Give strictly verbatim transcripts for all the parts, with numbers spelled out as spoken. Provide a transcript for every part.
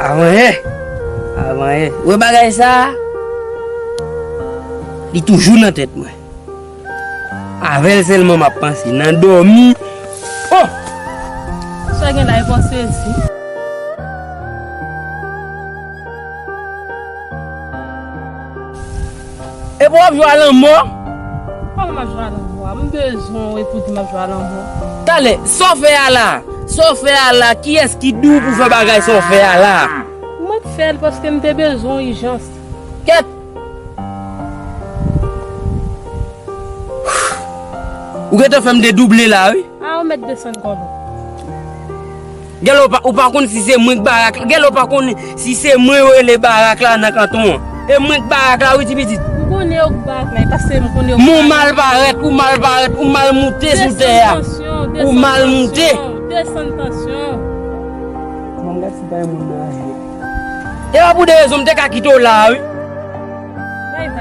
Avan yè. Avan yè. Ou wè bagay sa a? Li toujou nan tèt mwen. Avè l sèlman m ap panse. Nan dòmi. Oh! Sa gen la, e bon sezi. Epi w ap jwe a lanmò? Kòman m ap jwe a lanmò a? M bezwen w epi w di m ap jwe a lanmò. Talè, sa w fè a la? Sa w fè a la? Kiyès ki di w pou fè bagay sa w fè a la? Mwen k fè l paske m te bezwen w ijans. Kèt! Ou gentan fè m dedouble la, wi. A, ou mèt desann kòlò. Gèlè ou pa, ou pa konn si se mwen k barak la. Gèlè ou pa konn si se mwen yo rele barak la nan kanton an. E mwen k barak la, wi, ti pitit. M konnen yo k barak la, e paske m konnen yo k barak la. Men w mal parèt, ou mal parèt, ou mal moute sou tè a. Desann tansyon, desann tansyon, desann tansyon. Manm gad si pa yon moun nan aje. E pa pou de rezon m te ka kite w la a, wi.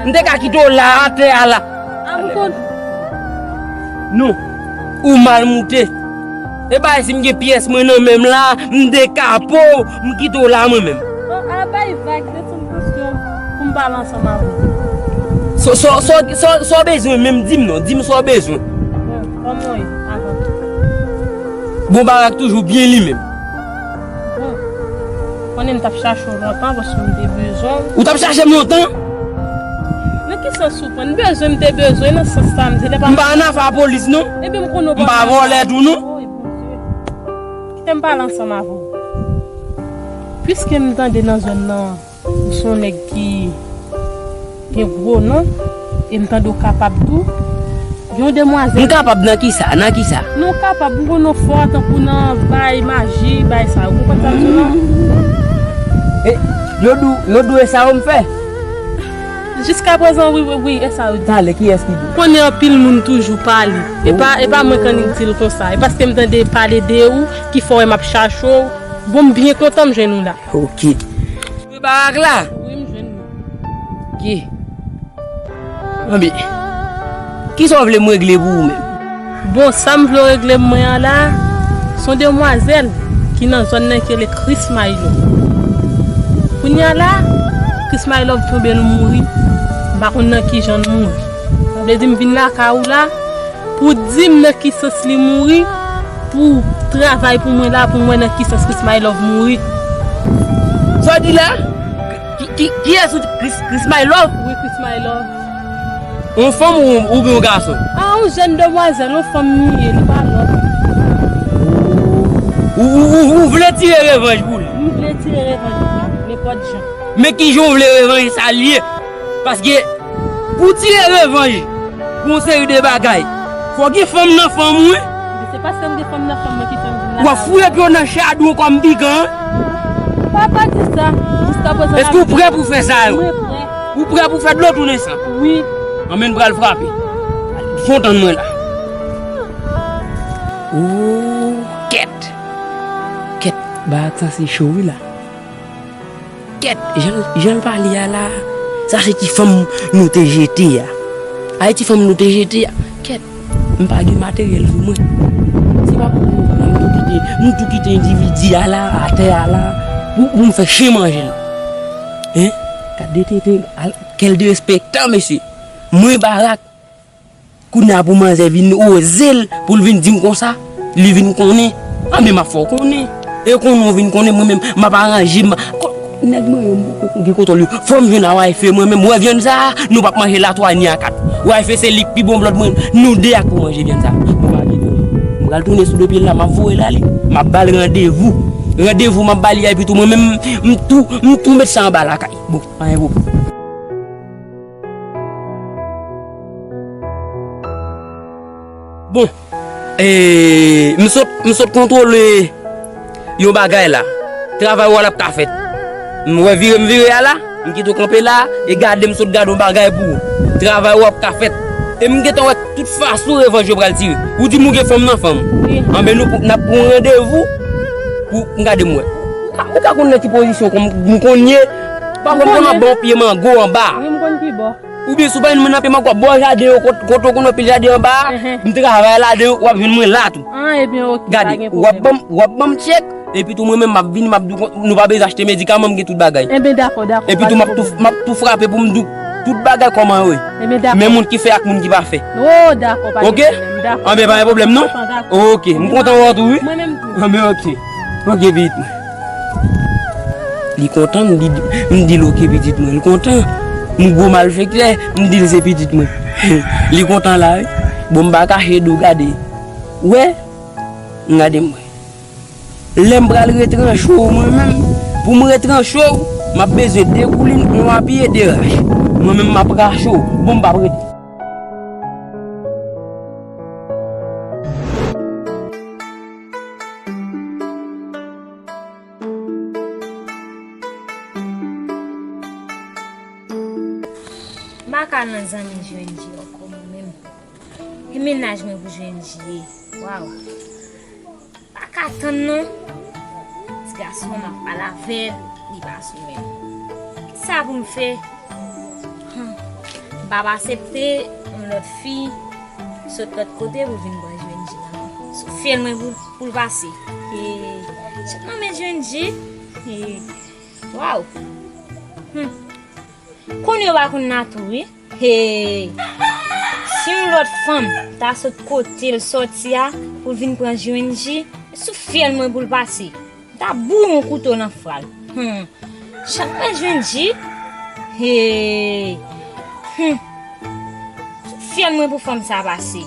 M te ka kite w la, atè a la. A, m konn. Non. Ou mal moute. E pa si m gen pyès mwen nan men m la, m dekapo w, m kite w la mwen menm. Bon, a bay vag, desann tansyon pou m pale ansanm avè w. Sa, sa, sa, sa, sa w bezwen menm, di m non, di m sa w bezwen. Bon, kòman w ye avan? Bon, barak toujou byen li menm. Bon, konnen m t ap chache w lontan paske m te bezwen w. Ou t ap chache m lontan? Nan ki sans ou pran? M bezwen, m te bezwen, nan sans sa m di lè pa. M pa nan afè polis non. Ebyen m konnen w pa. M pa vòlè tou non. Oy, Bondye. Kite m pale ansanm avè w. Piske m tande nan zòn nan, ou se yon nèg ki gen gwo non, e m tande w kapab tou. Gen yon demwazèl. M kapab nan kisa? Nan kisa? Non, w kapab, m konn w fò, tankou nan bay maji, bay sa. Ou konprann sa m di w la? E, yo di w, yo di w e sa yo m fè? Jiskaprezan, wi, wi, wi, e sa yo di. Talè, kiyès ki di? Konnen anpil moun toujou pale. E pa, e pa mwen k annik di l konsa. E paske m tande pale de ou, ki fè w wè m ap chache w. Bon, m byen kontan m jwenn ou la. Ok. Ou jwe barak la? Wi, m jwenn ou. Ki? Anben, kisa w vle m regle pou ou menm? Bon, sa m vle w regle mwen an la, se yon demwazèl ki nan zòn nan ki rele Chris Mailo. Kounye a la, Chris Mailo tonbe, l mouri. M pa konn nan ki jan l mouri. Sa vle di m vin lakay ou la, pou w di m nan ki sans li mouri, pou w travay pou mwen la, pou m wè nan ki sans Chris My Love mouri. Sa w di la? Ki, ki, kiyès ou di? Chris, Chris My Love? Wi, Chris My Love. Yon fanm ou, oubyen yon gason? A, yon jèn demwazèl, yon fanm li ye, li pa lòt. Ou, ou, ou, ou vle tire revanj pou li? M vle tire revanj pou li, nenpòt jan. Men ki jan w vle revanj sa l ye? Paske pou w tire revanj pou yon seri de bagay, fò gen fanm nan fanm ou, wi. Men se paske m gen fanm nan fanm mwen ki fè m vin la. W ap foure pye w nan chadon kòm pikan an? Papa di sa. Jiskaprezan. Èske w prè pou fè sa yo? Mwen prè. Ou prè pou fè dlo tounen san? Wi. Anben, n pral frape. Fon tann mwen la. Ooh, kèt. Kèt, bagay sa se cho wi la. Kèt, jan, jan l pale a la, sa se ti fanm nou te jete a. Ay, ti fanm nou te jete a. Kèt, m pa gen materyèl sou mwen. Se pa pou m tou kite, m tou kite endividi a la, atè a la, pou, pou m fè chen manje l. Hein? Gade tenten, al, kèl derespektan, mesye. Mwen barak. Kounye a pou manzè vin oze l, pou l vin di m konsa, li vin konnen. Anben m ap fè w konnen. E konnen w vin konnen, mwen menm, m ap aranje m. Ko-, nèg mwen yo, m poko gen kontwòl yo. Fò m jwenn a wife mwen menm. Wè vyann sa a, nou p ap manje l a twa ni a kat. Wife se li k pi bon blòd mwen. Nou de ak pou manje vyann sa a. Bon, pa gen pwoblèm. M pral tounen sou do pye l la, m ap voye l ale. M ap ba l randevou. Randevou m ap ba li a, epi tou mwen menm, m tou, m tou met sa anba lakay. Bon, pa gen pwoblèm. Bon, e, m sot, m sot kontwole yon bagay la. Travay ou a l ap ka fèt. M wè vire m vire a la, m kite w kanpe la, e gade m sot gade yon bagay pou ou. Travay ou ap ka fèt. E m gentan wè tout fason revanj yo pral tire. Ou di m ou gen fanm nan fanm. Wi. Anben nou, n ap pran yon randevou pou m gade m wè. Ou ka, ou ka konn nan ki pozisyon kon m konn ye. Pafwa m konn ap ba w pye mango anba. Wi, m konn pi bò. Oubyen si w pa jwenn mwen nan pye mango, bò jaden yo, kot, kote w konn wè pil jaden anba a, m travay ladan yo, w ap jwenn mwen la tou. An, ebyen, oke, pa gen pwoblèm. Gade, w ap ban m, w ap ban m tchèk, Epi tou, mwen menm, m ap vini, m ap di w, nou pa bezwen achte medikaman, m gen tout bagay. Enben, dakò, dakò. Epi tou, m ap tou, m ap tou frape pou m di w tout bagay kòman yo ye. Enben, dakò. Men moun ki fè ak moun ki pa fè. O, dakò, pa gen pwoblèm, dakò. Oke? Anben, pa gen pwoblèm, non? Dakò, dakò. Oke, m kontan wè w tou, wi. Mwen menm tou. Anben, oke. Oke, pitit mwen. Li kontan, m di, m di l, oke, pitit mwen. Li kontan. M gwo malfektè, m di l se pitit mwen. Li kontan la, wi. Bon, m pa kache di w, gade. Wè? Gade mwen. Lè m pral retranche w mwen menm, pou m retranche w, m ap bezwen de koulin, yon apye, de rach. Mwen menm m ap rache w, bon m p ap rete. M pa ka nan zanmi Jwenji ankò mwen menm. E mennaj mwen pou Jwenji ye. Waw. Pa ka tann non. Ti gason m ap pale avè l, li pa sou menm. Kisa pou m fè? Hmm. M p ap aksepte yon lòt fi sot lòt kote pou vin pran Jwenji nan men. Sou fyèl mwen pou, pou l pase. E, chat nan men Jwenji. E, waw. Hmm. Konn yo pa konn nan tou, wi. Hey! Si yon lòt fanm ta sot kote l sòti a pou l vin pran Jwenji, sou fyèl mwen pou l pase. M ta boure yon kouto nan fra l. Hmm. Chat mwen Jwenji. Hey! Hmm. Sou fyèl mwen pou fanm sa pase.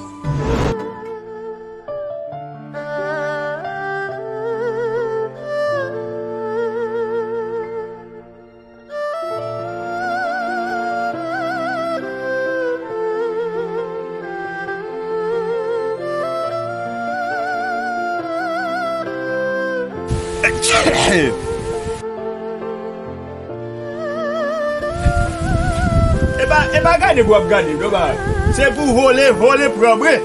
E pa, e pa gade pou w ap gade, non, ba. Se pou vole, vole pran bre.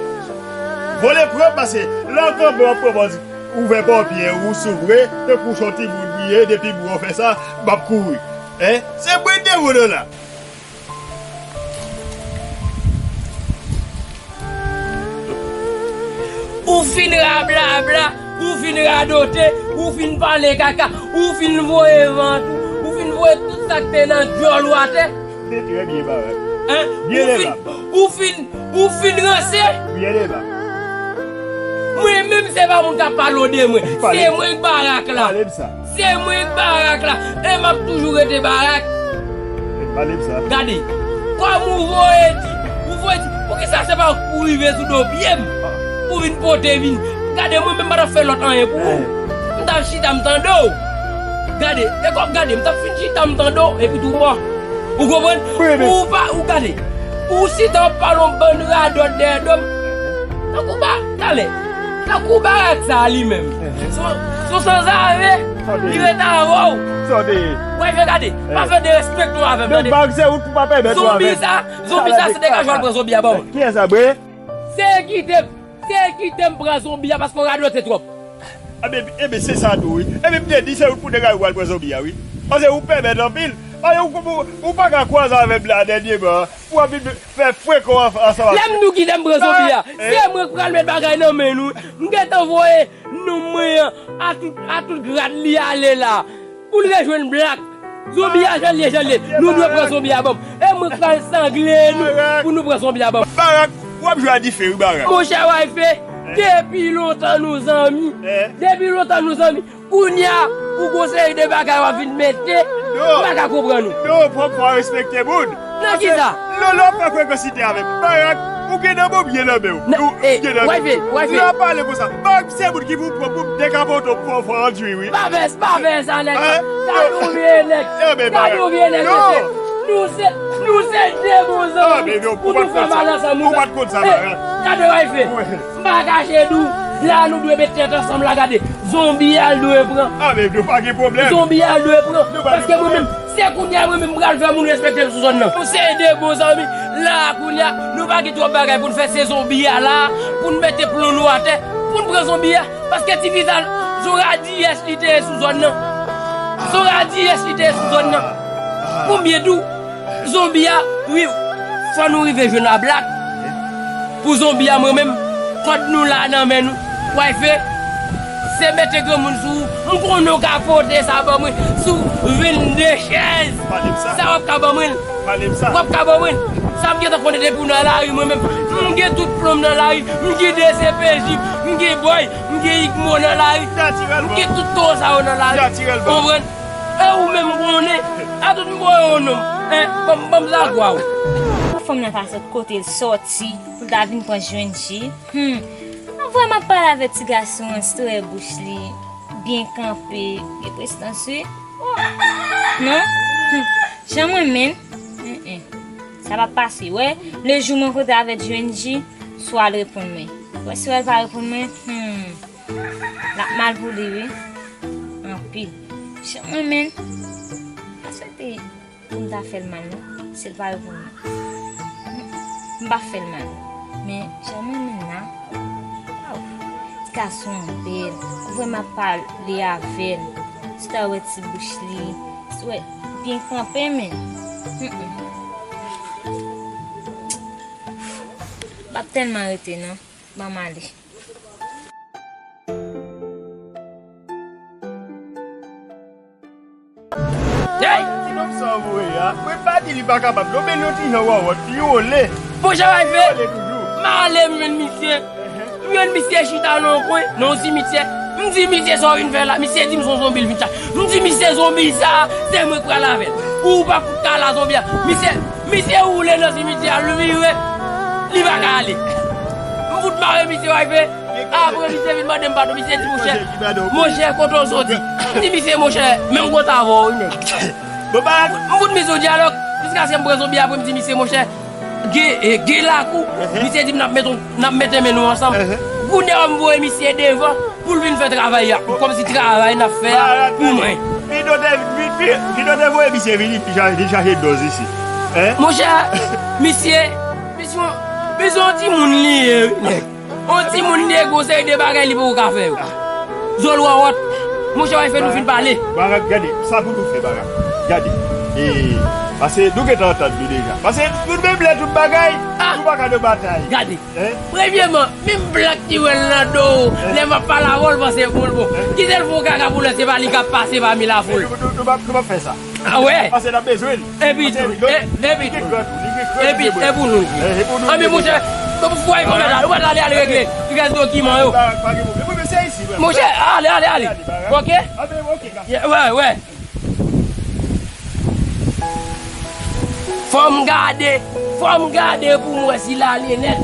Vole pran, paske lè w kanpe w ap pran pòz ouvè papye ou s'ouvre, tankou son timoun ou ye, depi m wè w fè sa, m ap kouri. Hein? Se mwen devan w la. Ou fin rablabla, ou fin radote, ou fin pale kaka, ou fin voye vant ou, ou fin voye tout sa k te nan dyòl ou atè. Se trè byen, Barak. Hein? Byen ou fin, ou fin, ou fin ranse. Byen, Barak. Mwen menm, se pa moun k ap pale w de mwen. Se mwen k Barak la. Pale m sa. Se mwen k Barak la. E m ap toujou rete Barak. Pale m sa. Gade. Kòm ou voye di, ou voye di, poukisa se pa ou k pou rive sou do pye m? Pou vin pote vin. Gade, mwen menm pa t ap fè lòt anyen pou ou. M t ap chita m tande w. Gade, e kòm gade, m t ap fin chita m tande w, epi tou bon. Ou konprann? Ou pa, ou gade. Ou chita w ap pale yon bann radòt dèyè do m. Tankou ba, talè. Tankou Barak sa a li menm. Se yon, se yon sanzave. Li ret avè w. Wè, fè gade. Pa fè derespekte w avè m, tande. Donk, Barak, se ou k pa pèmèt ou avè m. Zonbi sa, zonbi sa, se degaj w al pran zonbi a ban mwen. Kiyès sa, bre? Se kite m, se kite m pran zonbi a paske w radote twòp. Ebyen, ebyen, se sa tou, wi. Ebyen, m te di se ou pou degaj ou al pran zonbi a, wi. Paske ou pèmèt anpil. Paske ou, ou, ou pa ka kwaze avè m la dènyèman. Ou ap vin fè frekan ansanm avè m. Lè m di w kite m pran zonbi a, se mwen k pral met bagay nan men nou. M gentan voye nonm mwen an a tout, a tout grad li ale la. Pou l rejwenn Black. Zonbi a jan l ye, jan l ye. Nou dwe pran zonbi a ban m. E mwen k pral sangle nou pou nou pran zonbi a ban m. Barak, w ap jwe a dife, wi, Barak. Monchè Wayfe, depi lontan nou zanmi. Depi lontan nou zanmi. Kounye a, ou gon seri de bagay w ap vin mete, m pa ka konprann ou. Non, fòk, fòk w respekte moun. Nan kisa? Lolo pa kwè ke si te avè m. Barak, ou gen nan bon byen nan men w. Ou gen nan men w. Lè w ap pale konsa, Barak, se moun ki pou pran pou m dekapote w pou fè w andui, wi. Pa fè, pa fè sa, nèg. Gade ou vye nèg. Gade ou vye nèg, mesye. Nou se, nou se de bon zanmi pou nou fè mal ansanm. Ou pa t konn sa, Barak. Gade, Wayfe. M pa kache di w, la nou dwe met tèt ansanm la, gade. Zonbi a l dwe pran. A, men nou pa gen pwoblèm. Zonbi a l dwe pran. Paske mwen menm, se kounye a mwen menm m pral fè moun respekte m sou zòn nan. Nou se de bon zanmi. La a kounye a, nou pa gen twòp bagay pou n fè, se zonbi a la, pou n mete plon nou atè, pou n pran zonbi a. Paske ti vizaj, se yon radiyès li te ye sou zòn nan. Se yon radiyès li te ye sou zòn nan. Pou m byen di w, zonbi a, wi, fò nou rive jwenn a Black. Pou zonbi a, mwen menm, kòd nou la nan men nou. Wayfe, Se mete granmoun sou ou. M konnen w ka pote sa ban mwen sou vennde chèz. Pale m sa. Sa w ap ka ban mwen l? Pale m sa. W ap ka ban mwen l? Sa m gentan konnen depi w nan lari mwen menm. M gen tout plonm nan lari. M gen D C P J, m gen Boy, m gen Igmo nan lari. Natirèlman. M gen tout toro sa yo nan lari. Natirèlman. Konprann? E ou menm konnen. A tout m voye yon nonm. Hein? Ban m, ban m zagwa w. Fanm nan ka sot kote l sòti pou l ta vin pran jwenn ji. Hmm. Anvan m ap pale avèk ti gason an, si w wè bouch li byen kanpe, gen prestans wi. Oh. Non? Hmm. Jan mwen menm, mm, mm. Sa p ap pase. Wè, le jou m rankontre avèk jwenn ji, si w al reponn mwen. Wè, si w al pa reponn mwen, hmm. L ap mal pou li wi. Anpil. Jan mwen menm, pa swete pou m ta fè l mal non, si l pa reponn mwen. M pa fè l mal. Men jan mwen menm la, waw, ti gason an bèl. Ou wè m ap pale avè l. Si w ta wè ti bouch li, si w wè byen kanpe men. Mm, mm. M p ap tèlman rete non. Ban m ale. Hey! Ti nonm sa w voye a, mwen pa di li pa kapab non, men l yon ti jan wòwòt, li wole. Monchè Wayfe, m ale m jwenn misye. M jwenn misye chita nan yon kwen, nan yon simityè. M di misye sa w vin fè la, misye di m se yon zonbi l vin chache. M di misye zonbi sa, se mwen k pral avè l. Ou pa fout ka la zonbi a. Misye, misye woule nan simityè a, li vire, li pa ka ale. M fout mare misye Wayfe. Apre misye vin mande m padon, misye di monchè, monchè, kote w soti? M di misye monchè, menm kote avè w wi nèg. M fout misye yon dyalòg, jiskaske m pran zonbi apre m di misye monchè, gen, eh, gen lakou, misye di m n ap mete, n ap mete men nou ansanm. Kounye a m voye misye devan pou l vin fè travay la, kòmsi travay n ap fè a pou mwen. Pido te, pi, pi, Pido te voye misye vini, li chache, li chache dòz isi. Monchè, misye, misye, misye yon timoun li ye wi nèg. On timoun li ye, gon seri de bagay li poko ka fè yo. Zòl wòwòt. Monchè Wayfe, nou fin pale. Barak, gade, sa pou nou fè, Barak. Gade. E, pase nou gentan antann nou deja. Pase nou menm lè tout bagay, nou pa ka nan batay. Gade. Premyeman, menm blan ki wè l nan do w, lè m ap pale avè w, l panse pou l bon. Ki sèl fè w kaka pou lè se pa li k ap pase pami lafoul. Nou, nou, nou p ap, nou p ap fè sa. A wè. Pase n ap bezwen l. Epi tou, e, epi tou. Epi, e pou nou. Anben, monchè, fwa e konmèt la, ou pa t ale, ale regle rès dokiman yo. Monchè, ale, ale, ale. Ok? Wè, wè. Fò m gade, fò m gade pou m wè si l ale nèt.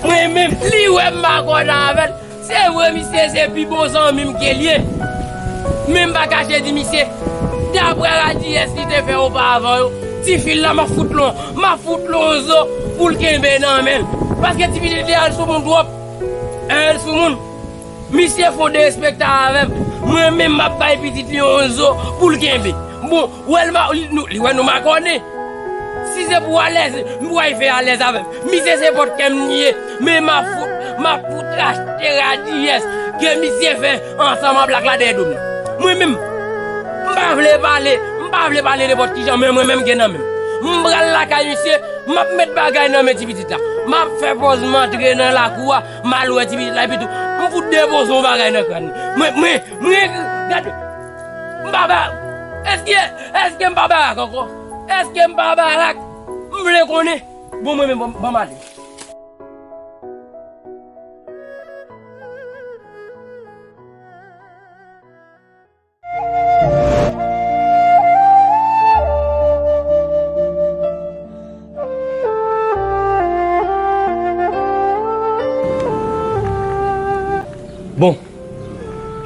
Mwen menm, li wè m pa kontan avè l. Se vre, misye se pi bon zanmi m ke l ye. Men m pa kache di misye, daprè radiyès li te fè oparavan yo, tifi l la m ap fout l on, m ap fout l on zo pou l kenbe nan men l. Paske ti pitit li a l sou moun twòp. L sou moun. Misye fè on derespektan avè m. Mwen menm m ap bay pitit li on zo pou l kenbe. Bon, Ou wè l ma-, li, nou, li wè nou makònen. Si se pou alèz, m pral fè alèz avè l. Misye se pòt kè m li ye. Men m ap fout, m ap fout rachte radiyès ke misye fè ansanm ak blak la dèyè do m nan. Mwen menm, m pa vle pale, m pa vle pale nenpòt kijan, men mwen menm gen nan men m. M pral lakay misye, m ap met bagay nan men ti pitit la. M ap fè pòz m antre nan lakou a, m al wè ti pitit la, epi tou, m fout depoze yon bagay nan kràn li. Mwen, mwen, mwen, gade. M pa ba-, èske, èske m pa barak ankò? Èske m pa barak? M vle konnen. Bon, mwen menm, ban m, ban m ale. Bon,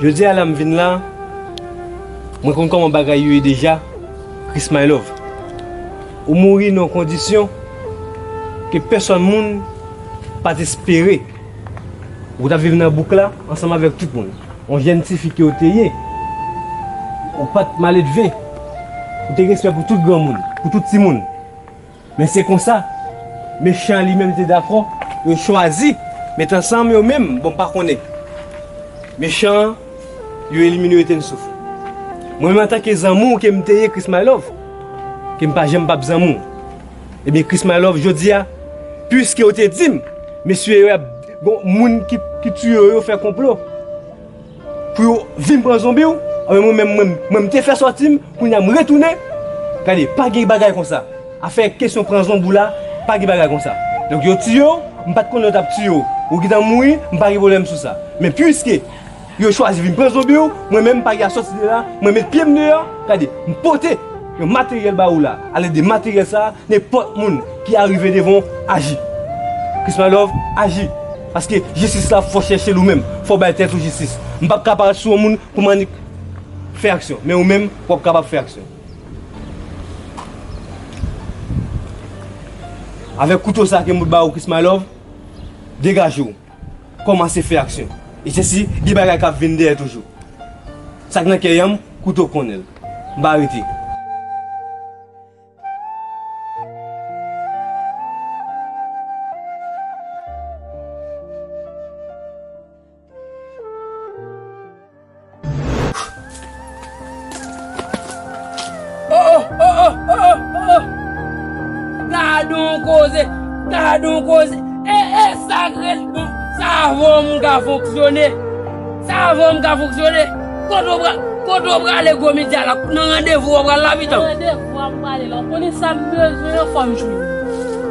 jodi a la m vin la, mwen konn kòman bagay yo ye deja, Chris My Love. Ou mouri nan yon kondisyon ke pèsòn moun pa t espere. Ou t ap viv nan bouk la ansanm avèk tout moun. Yon jèn tifi ke w te ye. Ou pa t maledve. Ou te gen respè pou tout granmoun, pou tout timoun. Men se konsa, mechan an li menm li te dakò, yo chwazi met ansanm yo menm, bon, m pa konnen. Mechan an, yo elimine yo, yo te n souf. Mwen menm antanke zanmi w ke m te ye, Chris My Love, ke m pa janm p ap zanmi w. Ebyen, Chris My Love, jodi a, piske yo te di m, mesye yo ap, gon moun ki, ki tiye yo, yo fè konplo. pou yo vin pran zonbi w, anben mwen menm, mwen, mwen m te fè sòti m, kounye a m retounen. Gade, pa gen bagay konsa. Afè kesyon pran zonbi w la, pa gen bagay konsa. Donk yo tiye w, m pa t konnen yo t ap tiye w. Ou gentan mouri, m pa gen pwoblèm sou sa. Men piske yo chwazi vin pran zonbi w, mwen menm m pa gen a sòti de la, mwen met pye m deyò, gade, m pote yon materyèl ba ou la. Alèd de materyèl sa, nenpòt moun ki arive devan w, aji. Chris My Love, aji. Paske jistis la, fò w chèche l ou menm. Fò w bay tèt ou jistis. M p ap ka parèt sou yon moun pou m annik fè aksyon. Men ou menm, w ap kapab fè aksyon. Avèk kouto sa ke m ba ou, Chris My Love, degaje w. Kòmanse fè aksyon. E se si gen bagay k ap vin dèyè toujou. Sa k nan kè yanm, kouto konnen l. M pa rete. Oh, oh, oh, oh, oh, oh, oh. Gade yon koze, gade yon koze. E, e, sa k rele bon, sa avè w m ka fonksyone. Sa avè w m ka fonksyone. Kote w pra-, kote w prale gwo medya la? Nan randevou w pral la, pitan? Nan randevou a m prale la. Ou konnen sa m bezwen an, fò m jwenn li.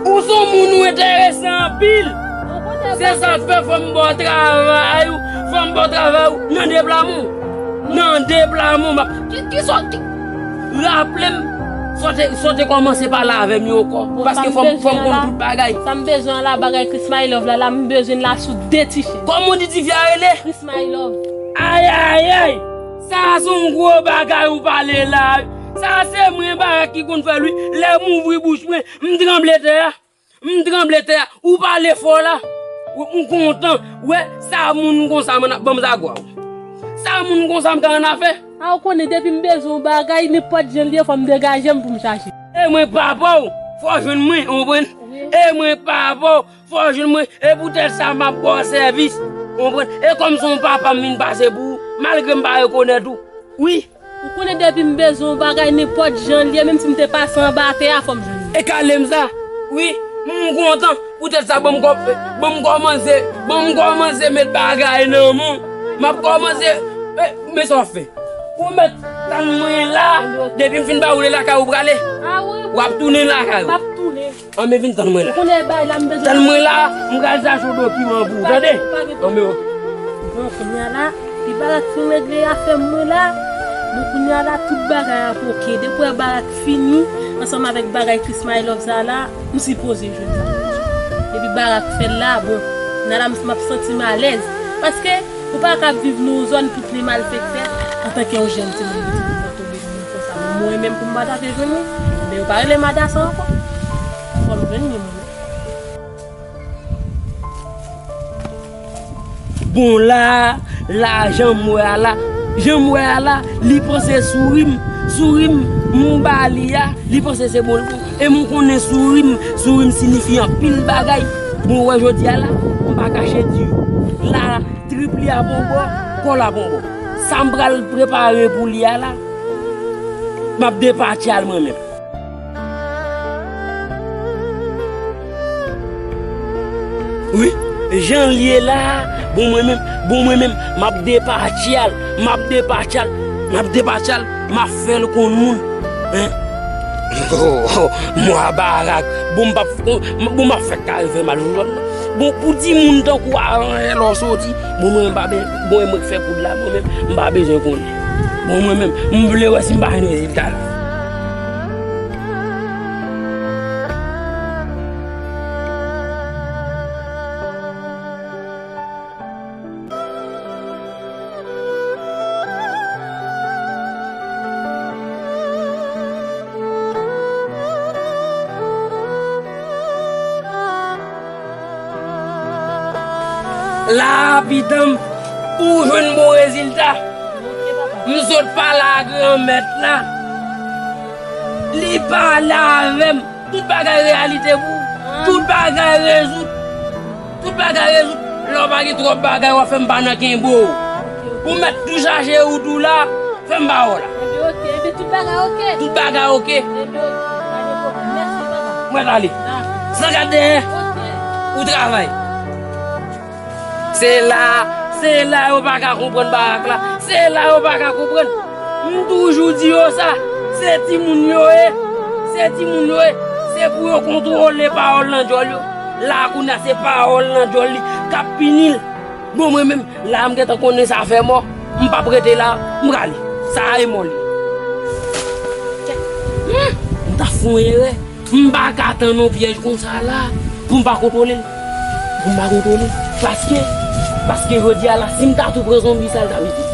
Ou se yon moun ou enterese anpil. Ou konnen se sa k fè fò m ba w travay ou, fò m ba w travay ou nan deplamon. Nan deplamon, m ap, ki, ki sòti? Raple m, sa w te, sa w te kòmanse pale avè m yo ankò. Paske fò m, fò m konn tout bagay. Sa m bezwen an la, bagay Chris My Love la, la, m bezwen l la sou de ti chen. Kòman w di ti fi a rele? Chris My Love. Ayayay! Sa se yon gwo bagay ou pale la. Sa se mwen Barak ki konn fè l wi. Lè m ouvri bouch mwen, m tranble tè a. M tranble tè a. Ou pale fò la. Ou, m kontan. Wè, sa moun konsa, man, ap ban m zagwa w. Sa moun konsa, m ka annafè. A, ou konnen, depi m bezwen yon bagay, nenpòt jan l ye, fò m degaje m pou m chache. E mwen papa w, fò w jwenn mwen, ou konprann? Wi. E mwen papa w, fò w jwenn mwen. E poutèt sa, m ap ba w sèvis, ou konprann? E kòm se yon papa m vin pase pou ou, malgre m pa rekonèt ou. Wi. Ou konnen depi m bezwen yon bagay, nenpòt jan l ye, menm si m te pase anba tè a, fò m jwenn li. E kale m sa. Wi, m kontan. Poutèt sa, ban m kò-, ban m kòmanse, ban m kòmanse met bagay nan men w. M ap kòmanse, e, men sa w ap fè. Ou mèt tann mwen la. Depi m fin ba ou le lakay ou prale. A wi. W ap tounen lakay ou. M ap tounen. An, men vin tann mwen la. Ou konnen bay la m bezwen. Tann mwen la, m pral chache yon dokiman pou ou, tande? Pa gen pwoblèm. An, men oke. Bon, kounye a la, pi Barak fin regle afè mwen la. Bon, kounye a la, tout bagay ap oke. Depi wè Barak fini, ansanm avèk bagay Chris My Love sa la, m sipoze jwenn sa. Depi Barak fè l la, bon, kounye a la, m, m ap santi m alèz. Paske, ou pa ka viv nan yon zòn tout li malfektè, antanke yon jèn timoun ki te kontan tonbe nan men konsa. Mwen menm pou m pa ta te jwenn li, men yo pa rele Mada sa ankò. Fò m jwenn li mwen. Bon la, la, jan m wè a la, jan m wè a la, li panse souri m, souri m, m ba li a, li panse se bon l bon. E m konnen souri m, souri m siyifi anpil bagay. Bon, wè jodi a la, m pa kache di w. La, trip li a bon bò, kò l a bon bò. Sa m pral prepare pou li a la, m ap depatye al mwen menm. Wi, jan l ye la, bon mwen menm, bon mwen menm, m ap depatye al, m ap depatye al, m ap depatye al, m ap fè l konn moun. Hein? Oh, oh, mwa Barak, bon m p ap, bon m ap fè kare fè mal jou jòd la. Bon, pou timoun tankou a, lè w soti, bon mwen m pa ben, bon mwen k fè poud la, mwen menm, m pa bezwen konnen. Bon mwen menm, m vle wè si m pa jwenn rezilta la. La, pitanm, ou jwenn bon rezilta. M sot pale a Granmèt la. Li pale avè m. Tout bagay reyalite pou ou. Tout bagay rezoud. Tout bagay rezoud. Lè w pa gen twòp bagay, w ap fè m pa nan kenbe w. Ou mèt tou chache wout ou la, fè m ba w la. Enben, oke. Enben, tout bagay oke. Tout bagay oke. Enben, oke. Pa gen pwoblèm. Mèsi, papa. Mwen ale. Dakò. San gad dèyè. Oke. Ou travay. Se la, se la yo pa ka konprann Barak la. Se la yo pa ka konprann. M toujou di yo sa. Se timoun yo ye. Se timoun yo ye. Se pou yo kontwole pawòl nan djòl yo. La kounye a se pawòl nan djòl li k ap pini l. Bon, mwen menm, la m gentan konnen sa fè mò. M p ap rete la, m prale. Sa a e mò li. Hmm, m ta fè yon erè. M pa ka tann yon pyèj konsa la pou m pa kontwole l. Pou m pa kontwole l. Paske, paske jodi a la, si m ta tou pran zonbi sa, l ta vin.